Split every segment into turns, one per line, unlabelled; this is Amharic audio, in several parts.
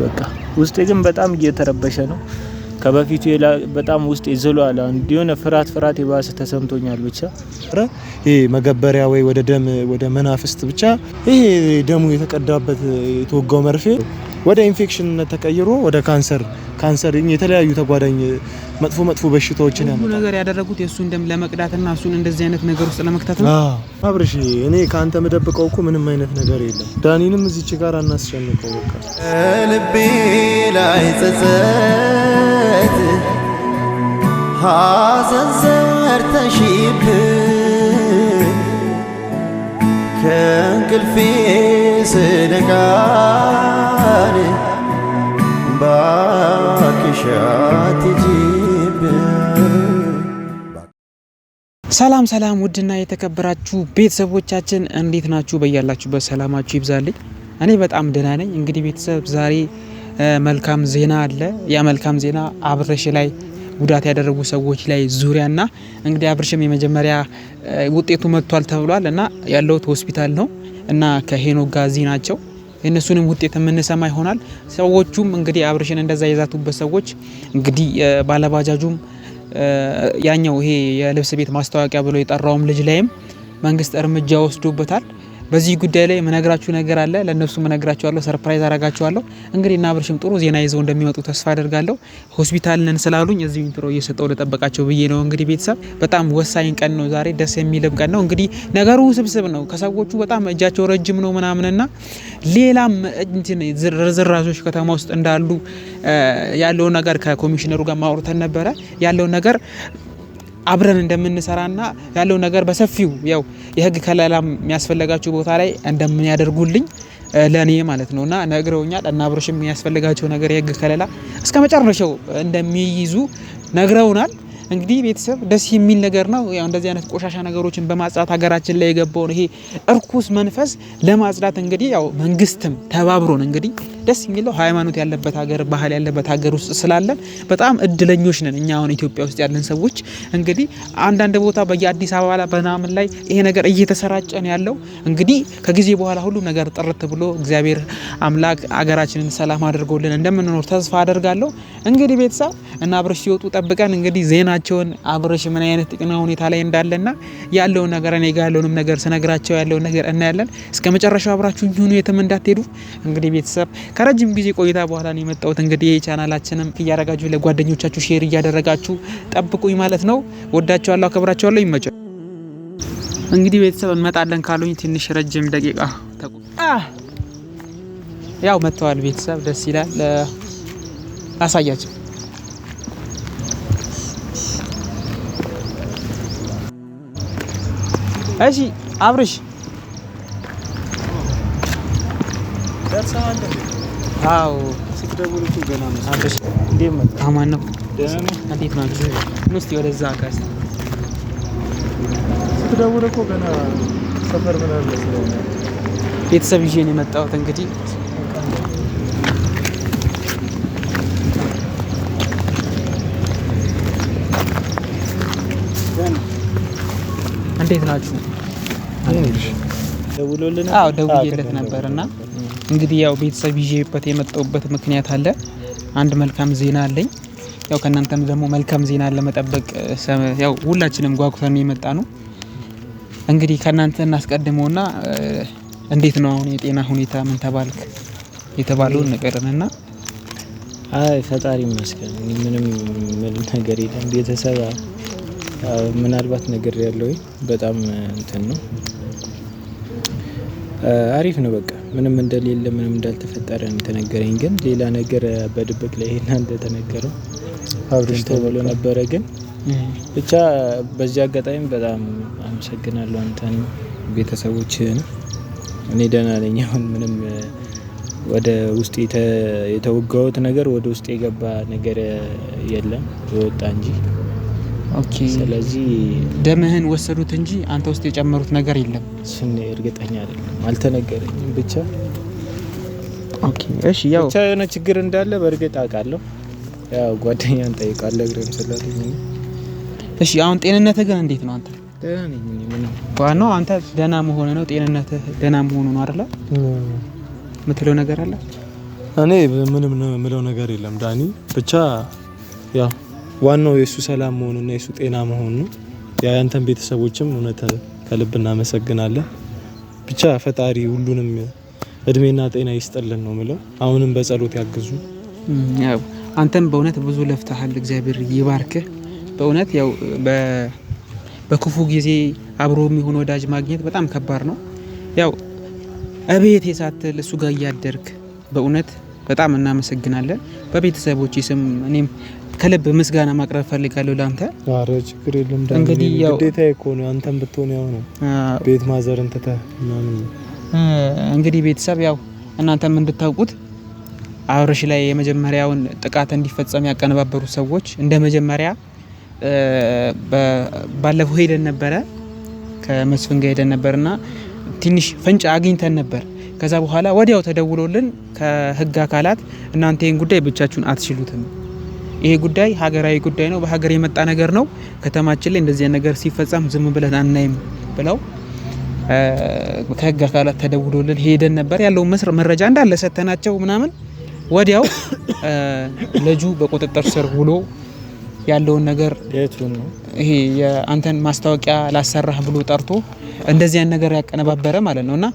በቃ ውስጤ ግን በጣም እየተረበሸ ነው። ከበፊቱ በጣም ውስጤ ዝሏል። የሆነ ፍርሃት ፍርሃት የባሰ ተሰምቶኛል። ብቻ
ይሄ መገበሪያ ወይ ወደ ደም ወደ መናፍስት ብቻ ይሄ ደሙ የተቀዳበት የተወጋው መርፌ ወደ ኢንፌክሽንነት ተቀይሮ ወደ ካንሰር ካንሰር የተለያዩ ተጓዳኝ መጥፎ መጥፎ በሽታዎችን
ሁሉ ነገር ያደረጉት የእሱን ደም ለመቅዳትና እሱን እንደዚህ አይነት ነገር ውስጥ ለመክተት ነው።
አብርሽ፣ እኔ ከአንተ መደብቀው እኮ ምንም አይነት ነገር የለም። ዳኒንም እዚች ጋር አናስጨንቀው። በቃ
ልቤ ላይ ጸጸት ሐዘን ዘርተሽብኝ ከእንቅልፌ ስነቃ እባክሽ አትሂጂብኝ።
ሰላም ሰላም፣ ውድና የተከበራችሁ ቤተሰቦቻችን እንዴት ናችሁ? በያላችሁበት ሰላማችሁ ይብዛልኝ። እኔ በጣም ደህና ነኝ። እንግዲህ ቤተሰብ ዛሬ መልካም ዜና አለ። ያ መልካም ዜና አብርሽ ላይ ጉዳት ያደረጉ ሰዎች ላይ ዙሪያና እንግዲህ አብርሽም የመጀመሪያ ውጤቱ መጥቷል ተብሏል እና ያለሁት ሆስፒታል ነው እና ከሄኖክ ጋር እዚህ ናቸው። የእነሱንም ውጤት የምንሰማ ይሆናል። ሰዎቹም እንግዲህ አብርሽን እንደዛ የዛቱበት ሰዎች እንግዲህ ባለባጃጁም ያኛው ይሄ የልብስ ቤት ማስታወቂያ ብሎ የጠራውም ልጅ ላይም መንግስት እርምጃ ወስዶበታል። በዚህ ጉዳይ ላይ መነግራችሁ ነገር አለ። ለነሱ መነግራችኋለሁ፣ surprise አረጋችኋለሁ። እንግዲህ እና አብርሽም ጥሩ ዜና ይዘው እንደሚመጡ ተስፋ አደርጋለሁ። ሆስፒታል ነን ስላሉኝ እዚሁ intro እየሰጠው ለጠበቃቸው ብዬ ነው። እንግዲህ ቤተሰብ በጣም ወሳኝ ቀን ነው ዛሬ፣ ደስ የሚልም ቀን ነው። እንግዲህ ነገሩ ውስብስብ ነው። ከሰዎቹ በጣም እጃቸው ረጅም ነው ምናምንና ሌላም እንትን ርዝራዞች ከተማ ውስጥ እንዳሉ ያለውን ነገር ከኮሚሽነሩ ጋር ማውርተን ነበረ ያለውን ነገር አብረን እንደምንሰራና ያለው ነገር በሰፊው ያው የህግ ከለላም የሚያስፈልጋቸው ቦታ ላይ እንደሚያደርጉልኝ ለኔ ማለት ነውና ነግረውኛል። እና አብርሽም የሚያስፈልጋቸው ነገር የህግ ከለላ እስከ መጨረሻው እንደሚይዙ ነግረውናል። እንግዲህ ቤተሰብ ደስ የሚል ነገር ነው። ያው እንደዚህ አይነት ቆሻሻ ነገሮችን በማጽዳት ሀገራችን ላይ የገባውን ይሄ እርኩስ መንፈስ ለማጽዳት እንግዲህ ያው መንግስትም ተባብሮን እንግዲህ ደስ የሚለው ሃይማኖት ያለበት ሀገር፣ ባህል ያለበት ሀገር ውስጥ ስላለን በጣም እድለኞች ነን። እኛ አሁን ኢትዮጵያ ውስጥ ያለን ሰዎች እንግዲህ አንዳንድ ቦታ በየአዲስ አበባ በናምን ላይ ይሄ ነገር እየተሰራጨ ነው ያለው። እንግዲህ ከጊዜ በኋላ ሁሉም ነገር ጥርት ብሎ እግዚአብሔር አምላክ ሀገራችንን ሰላም አድርጎልን እንደምንኖር ተስፋ አደርጋለሁ። እንግዲህ ቤተሰብ እና አብርሽ ሲወጡ ጠብቀን እንግዲህ ዜናቸውን አብርሽ ምን አይነት ጤና ሁኔታ ላይ እንዳለና ያለውን ነገር እኔ ጋር ያለውንም ነገር ስነግራቸው ያለውን ነገር እናያለን። እስከ መጨረሻው አብራችሁ ሁኑ፣ የትም እንዳትሄዱ። እንግዲህ ቤተሰብ ከረጅም ጊዜ ቆይታ በኋላ ነው የመጣሁት። እንግዲህ ቻናላችንም እያረጋችሁ ለጓደኞቻችሁ share እያደረጋችሁ ጠብቁኝ ማለት ነው። ወዳችኋለሁ፣ አከብራችኋለሁ። ይመቻል። እንግዲህ ቤተሰብ እንመጣለን ካሉኝ ትንሽ ረጅም ደቂቃ ያው መጥተዋል። ቤተሰብ ደስ ይላል። አሳያቸው። እሺ አብርሽ አዎ
ስትደውል እኮ ገና
አብርሽ
እንዴት መጣ?
አማን ነው።
ደህና ነህ?
እንዴት ናችሁ? እስቲ ወደዛ ጋር
ስትደውል እኮ ገና ሰፈር ምናምን መስሎኛል።
ቤተሰብ ይዤ ነው የመጣሁት። እንግዲህ እንዴት ናችሁ?
ደውሎልን?
አዎ ደውዬለት ነበርና እንግዲህ ያው ቤተሰብ ይዤበት የመጣሁበት ምክንያት አለ። አንድ መልካም ዜና አለኝ። ያው ከእናንተም ደግሞ መልካም ዜና ለመጠበቅ ያው ሁላችንም ጓጉተን የመጣ ነው። እንግዲህ ከእናንተ እናስቀድመውና እንዴት ነው አሁን የጤና ሁኔታ ምን ተባልክ የተባለውን ንገረንና።
አይ ፈጣሪ ይመስገን ምንም ነገር የለም። ቤተሰብ ምናልባት ነገር ያለው በጣም እንትን ነው አሪፍ ነው። በቃ ምንም እንደሌለ ምንም እንዳልተፈጠረ ነው የተነገረኝ። ግን ሌላ ነገር በድብቅ ላይ ይሄን እንደተነገረው አብርሽ ተብሎ ነበረ። ግን ብቻ በዚህ አጋጣሚ በጣም አመሰግናለሁ አንተን፣ ቤተሰቦችህን። እኔ ደህና ነኝ አሁን ምንም ወደ ውስጥ የተወጋሁት ነገር ወደ ውስጥ የገባ ነገር የለም የወጣ እንጂ።
Okay።
ስለዚህ
ደምህን ወሰዱት እንጂ አንተ ውስጥ የጨመሩት ነገር የለም።
እሱን እርግጠኛ አይደለም፣ አልተነገረኝም። ብቻ
Okay፣ እሺ። ያው
ብቻ የሆነ ችግር እንዳለ በእርግጥ አውቃለሁ። ያው ጓደኛን ጠይቃለሁ እግሬም ስላለኝ።
እሺ፣ አሁን ጤንነትህ ግን እንዴት ነው አንተ?
ደህና ነኝ እኔ ምንም።
ዋናው አንተ ደህና መሆንህ ነው፣ ጤንነትህ ደህና መሆኑ ነው አይደለ? የምትለው ነገር አለ?
እኔ ምንም የምለው ነገር የለም ዳኒ። ብቻ ያው ዋናው የእሱ ሰላም መሆኑና የእሱ ጤና መሆኑ ነው። ያንተን ቤተሰቦችም እውነት ከልብ እናመሰግናለን። ብቻ ፈጣሪ ሁሉንም እድሜና ጤና ይስጥልን ነው የምለው። አሁንም በጸሎት ያግዙ።
ያው አንተም በእውነት ብዙ ለፍተሃል፣ እግዚአብሔር ይባርክህ። በእውነት ያው በክፉ ጊዜ አብሮ የሚሆን ወዳጅ ማግኘት በጣም ከባድ ነው። ያው እቤቴ ሳትል እሱ ጋር እያደርክ በእውነት በጣም እናመሰግናለን። በቤተሰቦች ስም እኔም ከልብ ምስጋና ማቅረብ ፈልጋለሁ ለአንተ።
ኧረ ችግር የለም እንግዲህ ያው ግዴታ እኮ ነው። አንተም ብትሆን ያው ነው ቤት ማዘርን ትተህ ምናምን።
እንግዲህ ቤተሰብ ያው እናንተም እንድታውቁት አብርሽ ላይ የመጀመሪያውን ጥቃት እንዲፈጸም ያቀነባበሩ ሰዎች እንደ መጀመሪያ ባለፈው ሄደን ነበረ፣ ከመስፍን ጋር ሄደን ነበርና ትንሽ ፍንጭ አግኝተን ነበር። ከዛ በኋላ ወዲያው ተደውሎልን ከህግ አካላት እናንተ ይህን ጉዳይ ብቻችሁን አትችሉትም፣ ይሄ ጉዳይ ሀገራዊ ጉዳይ ነው፣ በሀገር የመጣ ነገር ነው፣ ከተማችን ላይ እንደዚህ ነገር ሲፈጸም ዝም ብለን አናይም ብለው ከህግ አካላት ተደውሎልን ሄደን ነበር። ያለውን መረጃ እንዳለ ሰተናቸው ምናምን ወዲያው ልጁ በቁጥጥር ስር ውሎ ያለውን ነገር ይሄ የአንተን ማስታወቂያ ላሰራህ ብሎ ጠርቶ እንደዚህ ያን ነገር ያቀነባበረ ማለት ነውና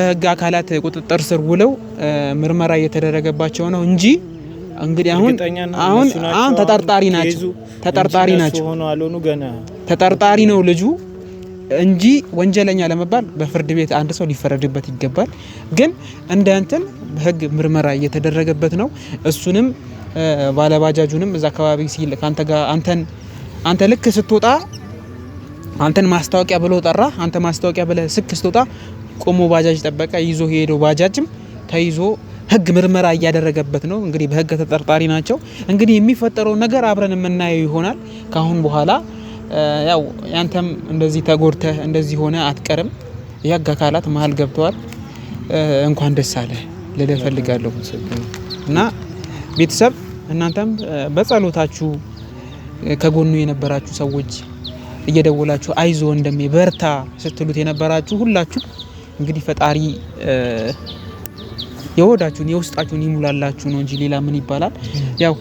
ህግ አካላት ቁጥጥር ስር ውለው ምርመራ እየተደረገባቸው ነው እንጂ እንግዲህ አሁን አሁን አሁን ተጠርጣሪ ናቸው። ተጠርጣሪ ናቸው። ተጠርጣሪ ነው ልጁ እንጂ ወንጀለኛ ለመባል በፍርድ ቤት አንድ ሰው ሊፈረድበት ይገባል። ግን እንደ እንትን በህግ ምርመራ እየተደረገበት ነው። እሱንም ባለባጃጁንም እዛ አካባቢ ሲል ካንተ ጋር አንተ ልክ ስትወጣ አንተን ማስታወቂያ ብሎ ጠራ። አንተ ማስታወቂያ ብለህ ስክ ስትወጣ ቆሞ ባጃጅ ጠበቀ። ይዞ ሄደው ባጃጅም ተይዞ ህግ ምርመራ እያደረገበት ነው። እንግዲህ በህግ ተጠርጣሪ ናቸው። እንግዲህ የሚፈጠረው ነገር አብረን የምናየው ይሆናል። ካሁን በኋላ ያው ያንተም እንደዚህ ተጎድተህ እንደዚህ ሆነ አትቀርም። የህግ አካላት መሀል ገብተዋል። እንኳን ደስ አለ ልልህ እፈልጋለሁ እና ቤተሰብ እናንተም በጸሎታችሁ ከጎኑ የነበራችሁ ሰዎች እየደወላችሁ አይዞ ወንድሜ በርታ ስትሉት የነበራችሁ ሁላችሁ እንግዲህ ፈጣሪ የወዳችሁን የውስጣችሁን ይሙላላችሁ ነው እንጂ ሌላ ምን ይባላል? ያው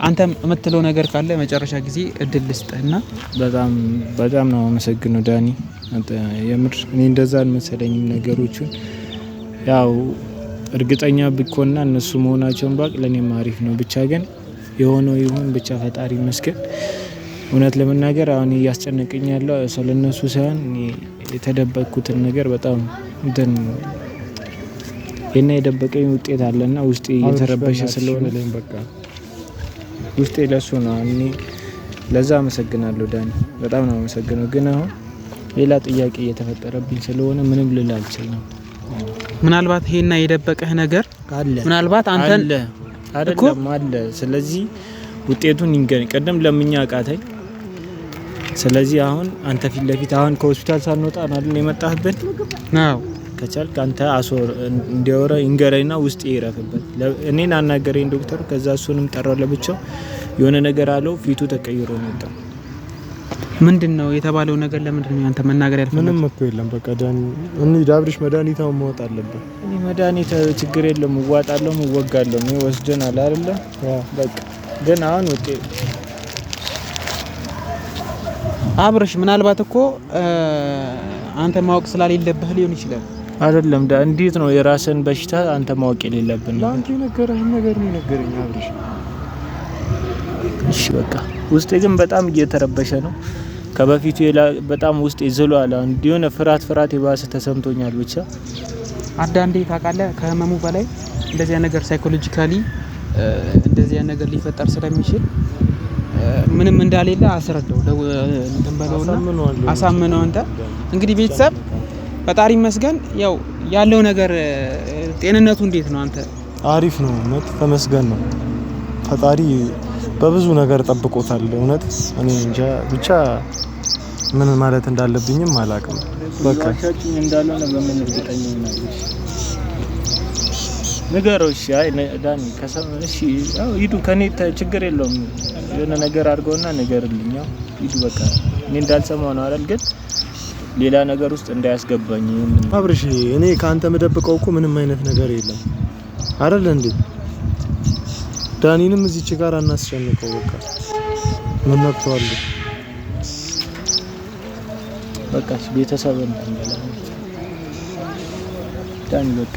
አንተም የምትለው ነገር ካለ መጨረሻ ጊዜ እድል ልስጥህና።
በጣም በጣም ነው አመሰግነው ዳኒ። የምር እኔ እንደዛ አልመሰለኝም ነገሮቹን። ያው እርግጠኛ ብኮና እነሱ መሆናቸውን ባቅ ለእኔም አሪፍ ነው። ብቻ ግን የሆነው ይሁን ብቻ ፈጣሪ ይመስገን። እውነት ለመናገር አሁን እያስጨነቀኝ ያለው ስለነሱ ሳይሆን የተደበቅኩትን ነገር በጣም እንትን የና የደበቀኝ ውጤት አለና ውስጤ እየተረበሸ ስለሆነ
በቃ
ውስጤ ለሱ ነው። እኔ ለዛ አመሰግናለሁ ዳኒ፣ በጣም ነው አመሰግነው። ግን አሁን ሌላ ጥያቄ እየተፈጠረብኝ ስለሆነ ምንም ልል አልችልም።
ምናልባት ይሄና የደበቀህ ነገር
አለ
ምናልባት አንተን
አለ አይደለም አለ። ስለዚህ ውጤቱን ይንገረኝ። ቀደም ለምኛ አቃተኝ። ስለዚህ አሁን አንተ ፊት ለፊት አሁን ከሆስፒታል ሳንወጣ ነው አይደል የመጣህብን?
አዎ
ከቻልክ አንተ አሶር እንዲያወራ ይንገረኝና ውስጤ ይረፍበት። እኔን አናገረኝ ዶክተሩ። ከዛ እሱንም ጠራው ለብቻው የሆነ ነገር አለው። ፊቱ ተቀይሮ ነው የወጣው።
ምንድን ነው የተባለው ነገር? ለምንድን ነው ያንተ መናገር ያልፈለግከው?
ምንም እኮ የለም። በቃ ዳኒ እንሂድ አብርሽ፣ መድኃኒቷን መዋጥ አለብን።
እኔ መድኃኒት ችግር የለም እዋጣለሁ፣ እወጋለሁ። እኔ ወስደናል አይደለ? በቃ ግን አሁን ውጤት
አብርሽ፣ ምናልባት እኮ አንተ ማወቅ ስላሌለብህ ሊሆን ይችላል።
አይደለም እንዴት ነው የራስን በሽታ አንተ ማወቅ የሌለብን?
ለአንተ የነገረህን ነገር ነው የነገረኝ አብርሽ።
እሺ በቃ ውስጤ ግን በጣም እየተረበሸ ነው። ከበፊቱ በጣም ውስጤ ዝሏል። አሁን የሆነ ፍርሃት ፍርሃት የባሰ ተሰምቶኛል። ብቻ
አንዳንዴ ታውቃለህ፣ ከህመሙ በላይ እንደዚያ ነገር psychologically እንደዚያ ነገር ሊፈጠር ስለሚችል ምንም እንዳሌለ አስረዳው፣ እንትን በለውና አሳምነው። አንተ እንግዲህ ቤተሰብ ፈጣሪ ይመስገን። ያው ያለው ነገር ጤንነቱ እንዴት ነው? አንተ
አሪፍ ነው። እውነት ተመስገን ነው። ፈጣሪ በብዙ ነገር ጠብቆታል። እውነት እኔ እንጃ ብቻ ምን ማለት እንዳለብኝም አላውቅም። በቃ
እንዳልሆነ በምን እርግጠኛ ሆናለች? ንገረው። እሺ አይ ዳኒ ከሰም እሺ፣ ያው ሂዱ፣ ከኔ ችግር የለውም። የሆነ ነገር አድርገውና ንገርልኝ። ያው ሂዱ በቃ እኔ እንዳልሰማው ነው አይደል? ግን ሌላ ነገር ውስጥ እንዳያስገባኝ።
አብርሽ፣ እኔ ከአንተ የምደብቀው እኮ ምንም አይነት ነገር የለም። አይደል እንዴ? ዳኒንም እዚች ጋር አናስጨንቀው። በቃ ምን ነክቷል?
በቃ ቤተሰብ እንበላ ዳኒ በቃ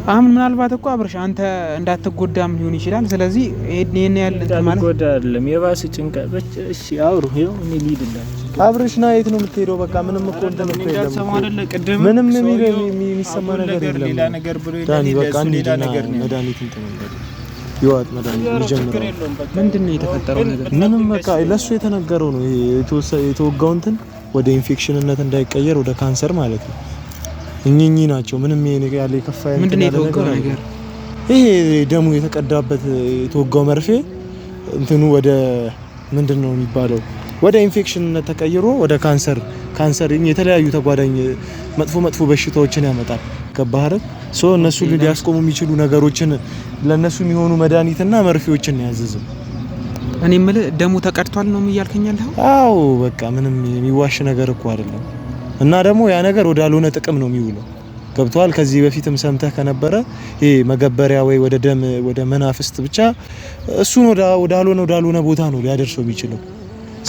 አሁን ምናልባት እኮ አብርሽ አንተ እንዳትጎዳም ሊሆን ይችላል። ስለዚህ ይሄን ያህል እንትን ማለት
ጎዳ አይደለም የባሰ ጭንቀት። እሺ አውሩ፣ ይኸው እኔ ልሂድላችሁ።
አብርሽ ና፣ የት ነው የምትሄደው? በቃ ምንም እኮ እንትን እኮ የለም እኮ። ምንም የሚሰማ ነገር የለም።
ሌላ ነገር ብሎ
ዳኒ በቃ
ሌላ
እንሂድና
ነገር ነው።
መድኃኒት እንትን እንበል። ይዋጥ መድኃኒት ይጀምራል።
ምንድን ነው የተፈጠረው ነገር?
ምንም በቃ ለሱ የተነገረው ነው ይሄ የተወጋው እንትን ወደ ኢንፌክሽንነት እንዳይቀየር ወደ ካንሰር ማለት ነው። እኚህ ናቸው። ምንም ይሄ ያለ የከፋ እንትን
ምንድን ነው
ያለ
የተወጋው
ነገር
ነገር?
ይሄ ደሙ የተቀዳበት የተወጋው መርፌ እንትኑ ወደ ምንድን ነው የሚባለው ወደ ኢንፌክሽንነት ተቀይሮ ወደ ካንሰር የተለያዩ ተጓዳኝ መጥፎ መጥፎ በሽታዎችን ያመጣል። ገባህ አይደል? So እነሱ ሊያስቆሙ የሚችሉ ነገሮችን ለእነሱ የሚሆኑ መድኃኒትና መርፌዎችን ነው ያዘዘው።
እኔ የምልህ ደሙ ተቀድቷል ነው እያልከኝ ያለኸው?
አዎ በቃ ምንም የሚዋሽ ነገር እኮ አይደለም። እና ደግሞ ያ ነገር ወዳልሆነ ጥቅም ነው የሚውለው። ገብቷል። ከዚህ በፊትም ሰምተህ ከነበረ ይሄ መገበሪያ ወይ ወደ ደም ወደ መናፍስት ብቻ እሱን ወዳልሆነ ቦታ ነው ሊያደርሰው የሚችለው።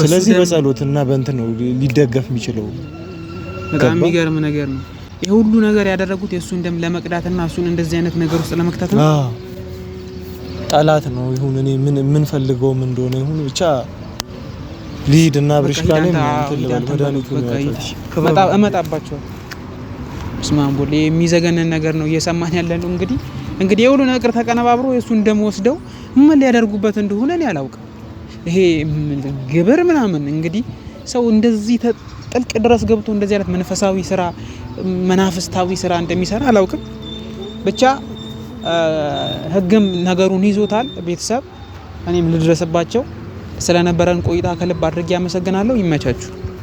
ስለዚህ በጸሎትና በእንትን ነው ሊደገፍ የሚችለው።
በጣም የሚገርም ነገር ነው። ይሄ ሁሉ ነገር ያደረጉት የእሱን ደም ለመቅዳትና እሱን እንደዚህ አይነት ነገር ውስጥ ለመክተት ነው።
አዎ ጠላት ነው ይሁን እኔ ምን ምን ፈልገውም እንደሆነ ይሁን ብቻ ልሂድና አብርሽ
በቃ
ጋር
ሂድ
እኔም
አንተ፣
እንትን
ሂድ
ልበል
አንተ
መድኃኒቱን
በቃ ሂድ።
ያውጣል።
እመጣባቸዋለሁ። በስመ አብ ወልድ፣ የሚዘገንን ነገር ነው እየሰማን ያለ ነው። እንግዲህ የሁሉ ነገር ተቀነባብሮ የእሱን ደም ወስደው ምን ሊያደርጉበት እንደሆነ እኔ አላውቅም። ይሄ ግብር ምናምን እንግዲህ ሰው እንደዚህ ጥልቅ ድረስ ገብቶ እንደዚህ አይነት መንፈሳዊ ስራ መናፍስታዊ ስራ እንደሚሰራ አላውቅም። ብቻ ህግም ነገሩን ይዞታል። ቤተሰብ እኔም ልድረስባቸው። ስለነበረን ቆይታ ከልብ አድርጌ አመሰግናለሁ። ይመቻችሁ።